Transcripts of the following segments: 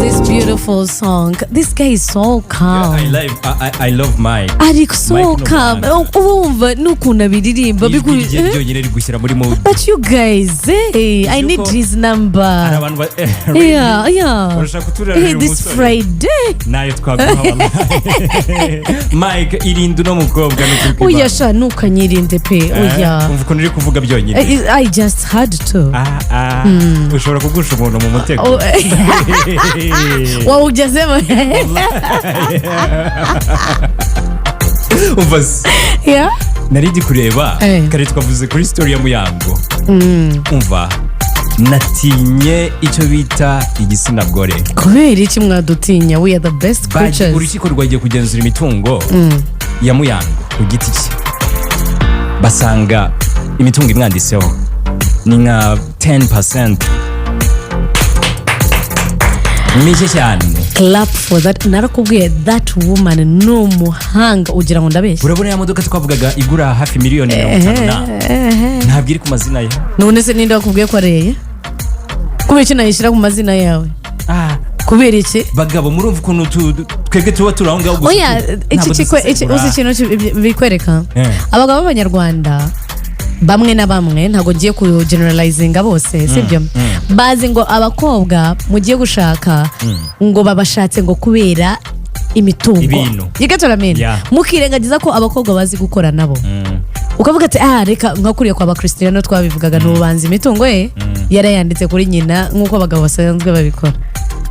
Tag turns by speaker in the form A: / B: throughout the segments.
A: This beautiful song. This guy is so calm.
B: I love Mike.
A: Ari so
B: Mike ni
A: calm.
B: umuhanga.
A: Urumva n'ukuntu abiririmba
B: Ijwi rye ryonyine rigushyira muri mood.
A: But you guys, hey, I need
B: Yuko
A: his number.
B: Hari abantu
A: Yeah.
B: Urashaka kuturarira
A: Hey, this
B: umusore?
A: Friday.
B: Nayo twaguha wallahi. Mike, irinde uno mukobwa n'ukuri kw'Imana.
A: Oya sha, ntukanyirinde pe. Oya.
B: Umva ukuntu uri kuvuga byonyine.
A: I just had to.
B: Ah, ah, ushobora kugusha umuntu mu mutego.
A: Oh, wawugezemo.
B: Umva se.
A: Yeah.
B: Nari ndi kureba kare twavuze kuri story ya Muyango. Umva, natinye icyo bita igitsina gore.
A: Kubera iki mwadutinya? We are the best creatures.
B: Urukiko rwagiye kugenzura imitungo ya Muyango ku giti cye, basanga imitungo imwanditseho ni nka 10%, mike cyane.
A: Clap for that. Narakubwiye, that woman ni umuhanga, ugira ngo ndabeshya.
B: Urabona ya modoka twavugaga igura hafi miliyoni 50 na, ntabwo iri ku mazina ye.
A: None se ninde wakubwiye ko areye? Kubera iki nayishyira ku mazina yawe?
B: Ah,
A: Kubera iki?
B: Bagabo, murumva ukuntu twebwe tuba turi aho ngaho gusa
A: Oya, iki
B: ntabwo dusesengura.
A: Uzi ikintu bikwereka? Abagabo b'Abanyarwanda bamwe na bamwe, ntabwo ngiye ku generalizinga bose, sibyo, bazi ngo abakobwa mugiye gushaka ngo babashatse ngo kubera imitungo.
B: Ibintu.
A: You get what I mean?
B: Yeah.
A: Mukirengagiza ko abakobwa bazi gukora nabo. Ukavuga ati: "Ah, reka nka kuriya kwa Bakristiano twabivugaga, ntubanza imitungo ye yarayanditse kuri nyina," nk'uko abagabo basanzwe babikora,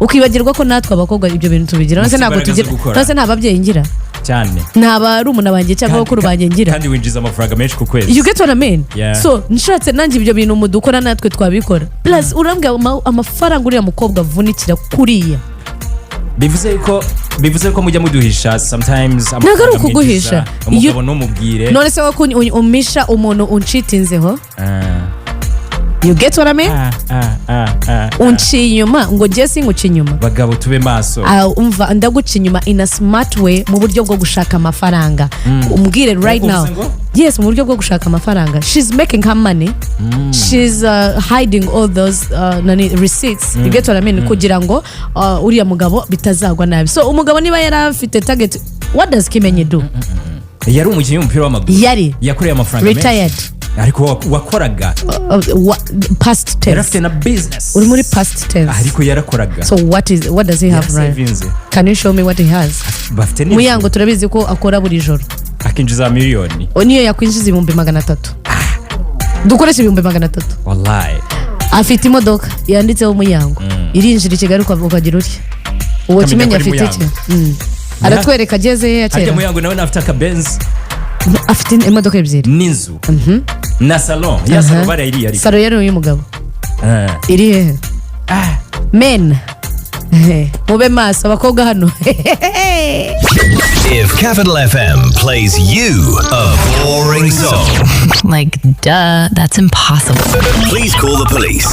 A: ukibagirwa ko natwe abakobwa ibyo bintu tubigira. None se
B: Mufite
A: ntabwo
B: imbaraga zo
A: tugira?
B: gukora.
A: None se nta babyeyi ngira?
B: Cyane.
A: Nta barumuna banjye cyangwa bakuru banjye ngira?
B: Kandi winjiza amafaranga menshi ku kwezi.
A: You get what I mean?
B: Yeah.
A: So nshatse nanjye ibyo bintu mudukora natwe twabikora. Plus urambwira amafaranga uriya mukobwa avunikira kuriya.
B: Bivuze ko mujya muduhisha sometimes
A: Ntabwo ari
B: amafaranga
A: ukuguhisha.
B: mwinjiza, umugabo ntumubwire.
A: None se wowe ko umisha umuntu unshitinzeho?
B: Ah,
A: You get what I mean?
B: ah, ah, ah, ah.
A: Unciye inyuma ngo njye singuca inyuma.
B: Bagabo, tube maso.
A: Ah, umva, ndaguca inyuma in a smart way, mu buryo bwo gushaka amafaranga. Umbwire right now.
B: Uvuze ngo?
A: Yes, mu buryo bwo gushaka amafaranga. She's making her money, she's hiding all those nani, receipts, you get what I mean, kugira ngo uriya mugabo bitazagwa nabi. So umugabo niba yari afite target, what does Kimenyi do?
B: Yari umukinnyi w'umupira w'amaguru.
A: Yari
B: Yakoreye amafaranga menshi.
A: Retired.
B: Ariko wakoraga.
A: Past
B: Yari
A: tense.
B: afite na business.
A: Uri muri past tense.
B: Ariko yarakoraga.
A: So what does he have, right?
B: Yarasevinze.
A: Can you show me what he has?
B: Bafite n'inzu.
A: Muyango turabizi ko akora buri joro.
B: Akinjiza miliyoni.
A: O, niyo yakwinjiza 300,000, dukoresha 300,000.
B: Wallahi.
A: Afite imodoka yanditseho Muyango, irinjira i Kigali ukagira utya uwo.
B: Ukamenya
A: Kimenyi
B: ko ari
A: afite iki?
B: Muyango.
A: Aratwereka ageze he ya
B: Harya
A: kera.
B: Muyango nawe afite akabenzi.
A: Afite imodoka ebyiri.
B: N'inzu na salon ya salon barayiriye ariko.
A: Salon yari uy'umugabo.
B: Ah.
A: Iri hehe? Men, mube maso, abakobwa hano.
C: If Capital FM plays you a boring song,
D: Like, duh, that's impossible.
C: Please call the police.